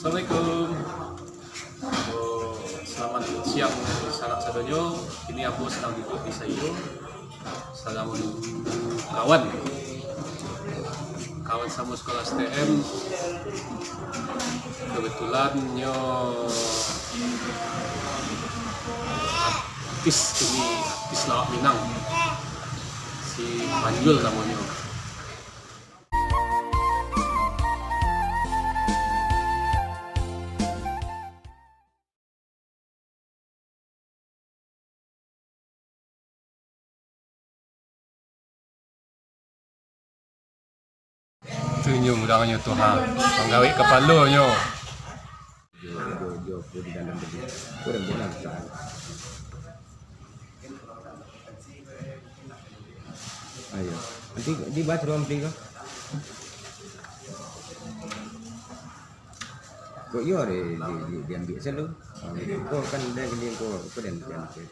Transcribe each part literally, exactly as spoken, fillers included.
Assalamualaikum. Oh, selamat siang sanak sadonyo. Kini ambo sadang duduak di sayua. Sadang manunggu kawan. Kawan samo sekolah S T M. Kebetulan nyo artis ini, artis lawak Minang. Si Panjul namonyo. Tu nyo urangnyo tu, ha. Panggawik kapalonyo. Jo, jo, jo, jo di dalam tadi. Kurang bola besar. Ayo. Nanti di bawah ruang beli kau. Kok iyo di, di, di, diambil selalu. Ah, kau kan dia gini kau, kau dan diambil.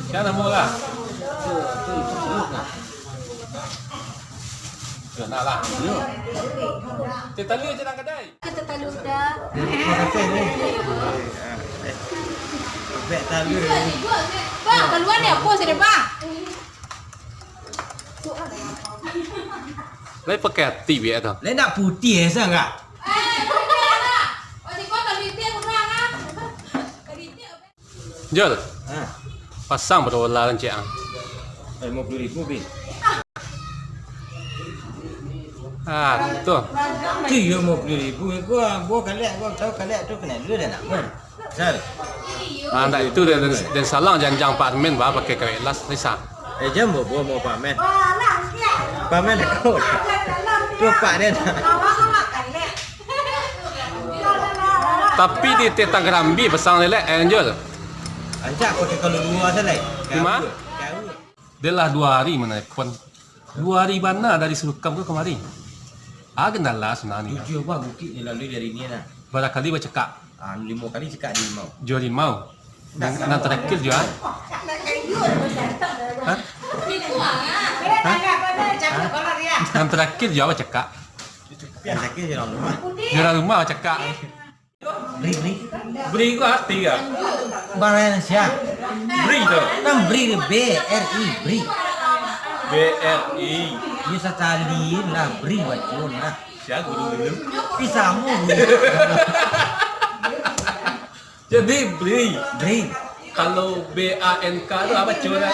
Sia namo lah? Yo, nak lah. Yo. Teh talu je nang kadai. Kita talu dah. Bek talu. Bang, keluar ni apa sini, Bang? Lai pakai ati biak tu. Lai nak putih asa enggak? Jol. Ha. Pasang bola rancak ah. Limo puluh ribu, Bin. Ah, tu. Tu iyo limo puluh ribu. Gua, gua kalek, gua tahu kalek tu kena dulu dah nak pun. Sal. Ah, ndak itu den, den salang janjang Pak Armin bah pakai kawek las, Risa. Eh, jam bobo mau Pak Men. Pak Men kau. Tu Pak dia nak. Tapi di tetang Kerambi pasang lelek, eh, Jul. Rancak pakai kalau dua salah. Di ma? Dia lah dua hari mana pun. Dua hari bana dari Surukam ke kamari. Ah, kendala sebenarnya. Tujuh buah bukik ni lalui dari ni lah. Barangkali bacakak. Ah, lima kali cakak di limau. Jual limau. Nan, nan terakhir jual. Hah? Hah? Hah? Nan terakhir jual bacakak. Yang terakhir jual rumah. Jual rumah bacakak. Bri, bri. Bri ko arti ka? Barang sia. Bri tu. Kan bri tu, B R I, bri. B R I. Yo, sakali lah, bri baco lah. Sia guru dulu. Ih, samo guru. Jadi, bri. Bri. Kalau B A N K tu apo baco lah?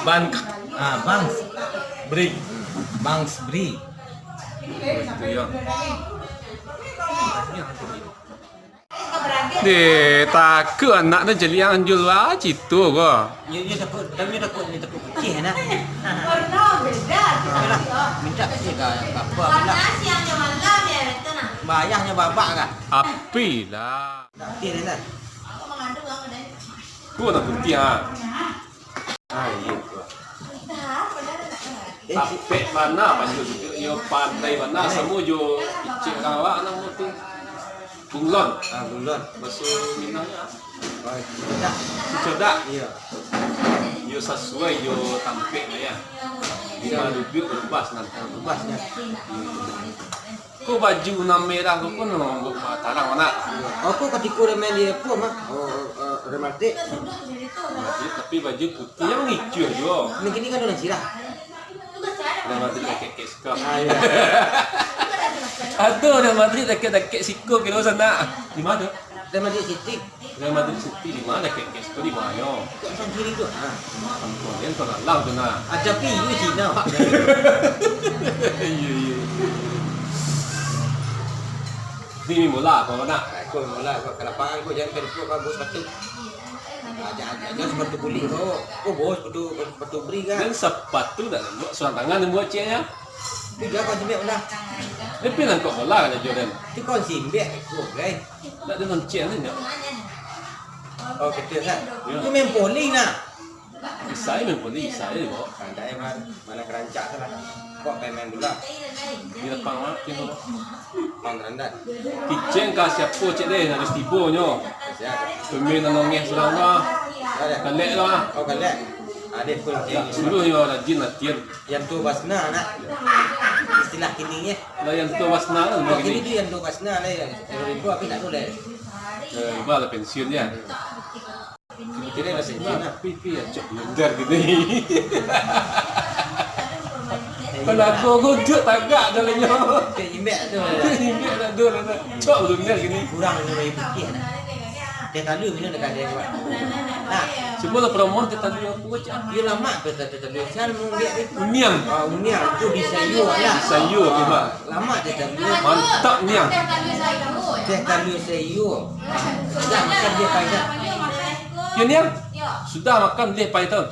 Bank. Ah, banks. Bri. Banks, bri. Itu yo. Deh, takut anak tu caliak Anjul lah, cito ko. Nyo, nyo takut, tapi nyo takut, nyo takut putiah, nah. Warna beda. Ayolah, minta putiah ka apa, ayolah. Warna siang jo malam yo, itu nah. Bayah nyo babak kah? Api lah. Putiah, nah. Ko nak putiah, ah. Ah, iyo tu. Tampek bana Panjul tu, iyo pandai bana, samo jo kecek awak namo tu. Bunglon. Ah, bunglon. Baso Minangnyo, ah. Oh, codak. Codak. Iyo. Iyo sasuai jo tampek lah, yo. Di ma duduak, lubas nan. Ah, lubas nan. Ko baju nan merah ko pun, oh, buek tarang bana. Oh, ko katiko Real Madrid apo, Mak? Oh, eh, Real Madrid. Tapi baju putiah nan ngicuah juo. Nan kini kan nan sirah. Real Madrid dakek-dakek siko. Ah, iyo. Ado Real Madrid dakek-dakek siko kiro sanak. Di ma tu? Real Madrid City. Real Madrid City di ma, dakek-dakek siko di manyo? Kok San Siro tu? Ha. Ampun, den talalang tu nah. Aja pi, yu Cina, Pak. Iyo, iyo. Ni bola, apo nak? Ko bola, ko ka lapangan, ko jan ka dipeluk, ko bawa sepatu. Aja, aja, aja sepatu kulit ko. Ko bawa sepatu, sepatu bri kah? Dan sepatu dak buek surang tangan, buek ceknyo. Tu juo kau jimik bola. Tapi nangkok bola kan, Jordan? Tu kau simbek, ko, guys. Ndak ado lonceng tu, ndak? Oh, kecil kan? Yo. Tu main poli nah. Bisa main poli, bisa je, Bok. Pandai, man. Mana kerancak tu lah. Kok main, main bola? Di lapang mana, tim bola? Lapang terandat. Kiceng ka siapo cek deh, harus tibo nyo. Siap. Pemain nan nongeh surang lah. Ada. Kalek lah. Oh, kalek. Ada pun. Suruh nyo rajin latihan. Yang tu Basna nak. Istilah kini, ya. Lah, yang tua basna kan, kalau kini tu yang tua basna lah, ya. Kalau itu, tapi tak boleh. Eh, ubah lah pensiun, ya. Kini masih nah, pipi acok blunder gitu. Kalau aku, aku duduk tagak dalamnya. Imbek tu. Imbek tak ada lah. Cok blunder gini. Kurang lima ribu rupiah dah. Teh talu minum dekat dia, Pak. Nah, cuba lah promo teh talu yang aku cak. Dia lama tu teh talu. Saya mau ambil dia. Uniang. Ah, uniang tu bisa you lah. Bisa you tu, Pak. Lama teh talu. Mantap niang. Teh talu saya. Dah makan dia pai dah. Ya, niang. Sudah makan dia pai tu.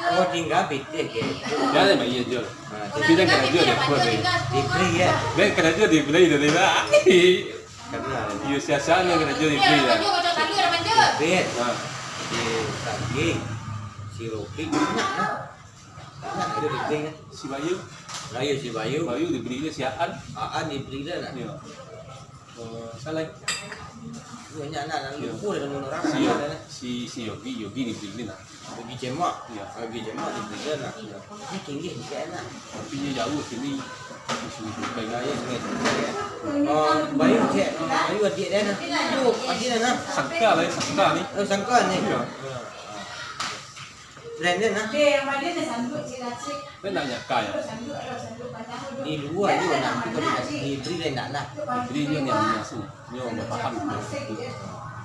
Oh, tinggal pitih ke? Ya, ya, iya, Jul. Tapi dah karajo di Depok, eh. Diberi, ya. Dah karajo diberi dari lah. Karena iyo, sia-sia ni karajo diberi lah. Diberi. Ha. Si Tagih, si Ropi, banyak lah. Banyak karajo diberi lah. Si Bayu. Bayu, si Bayu. Bayu diberi lah si Aan. Aan diberi lah lah. Iyo. Oh, salah. Banyak lah, lah lupa dah nama orang. Si, si, si Yogi, Yogi diberi lah. Bagi jemak. Ya. Bagi jemak di Britain lah. Ya. Ini tinggi sikit lah. Tapi dia jauh sini. Di sini bukan. Ya, ya, sini. Oh, Bayu cek. Bayu adik dia nah. Tu, adik dia nah. Sangka lah, sangka ni. Oh, sangka ni. Ya. Brand dia nah. Dia nak nyakal ya. Di luar dia nak. Di Britain nak lah. Jadi dia ni yang asli. Dia orang faham.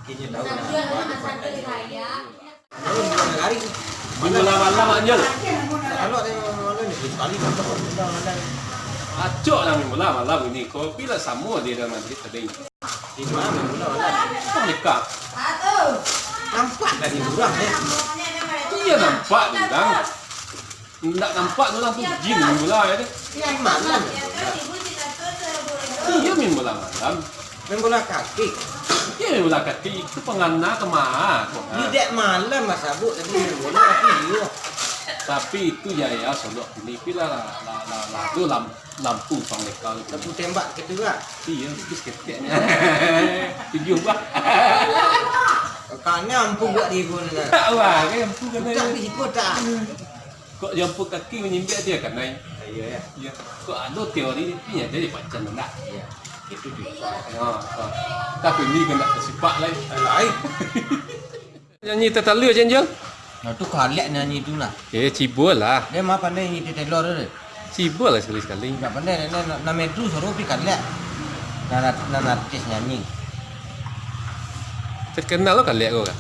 Kini tahu lah. Main bola malam, Anjel. Acok lah main bola malam ini. Kopi lah samo di Real Madrid tadi. Di mana main bola malam? Dekat. Nampak tadi urang, eh. Iya, nampak urang. Ndak nampak urang tu jin main bola, ya, deh. Malam. Iya, main bola malam. Main bola kaki. Iya, main bola kaki. Itu pangana kemana? Di dek malam, Mas Abuk tadi main bola, tapi iyo. Tapi itu ya, ya, solok ini pila lah, lah, lah, lah, tu lam-, lampu pang leka tu. Lampu tembak gitu lah. Iya, itu seketeknya. Tujuh bah. Kakaknya ampu buat di gol lah. Tak, wah, kan ampu kan. Tak, di situ tak. Kok jampuk kaki manyimbik dia kanai? Iya, ya. Iya. Kok ado teori ni, tapi nyata dia pacan ndak? Iya. Itu tu. Ha, ha. Tapi ni kena kesipak lai. Lai. Nyanyi tatalu aja, Jol. Nah, tu kalek nyanyi tu lah. Eh, cibo lah. Dia mah pandai nyanyi tetelor tu. Cibo lah sekali-sekali. Ndak pandai, nak, nak, nak metru suruh pi kalek. Nah, nah, nah, artis nyanyi. Terkenal lo kalek ko kan?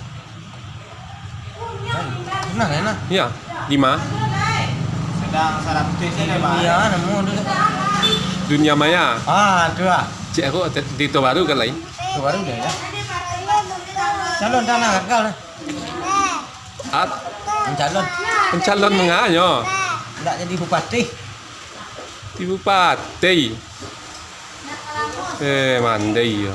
Nah, nah, nah. Ya, di ma? Sedang sarap tu sih, Bang. Dunia, namo tu. Dunia maya. Ah, tu lah. Cek aku te-, di Tobaru kan lain? Tobaru dia, ya. Calon tanah gagal lah. At? Pencalon. Pencalon menganyo. Ndak jadi bupati. Di bupati. Eh, mandai yo.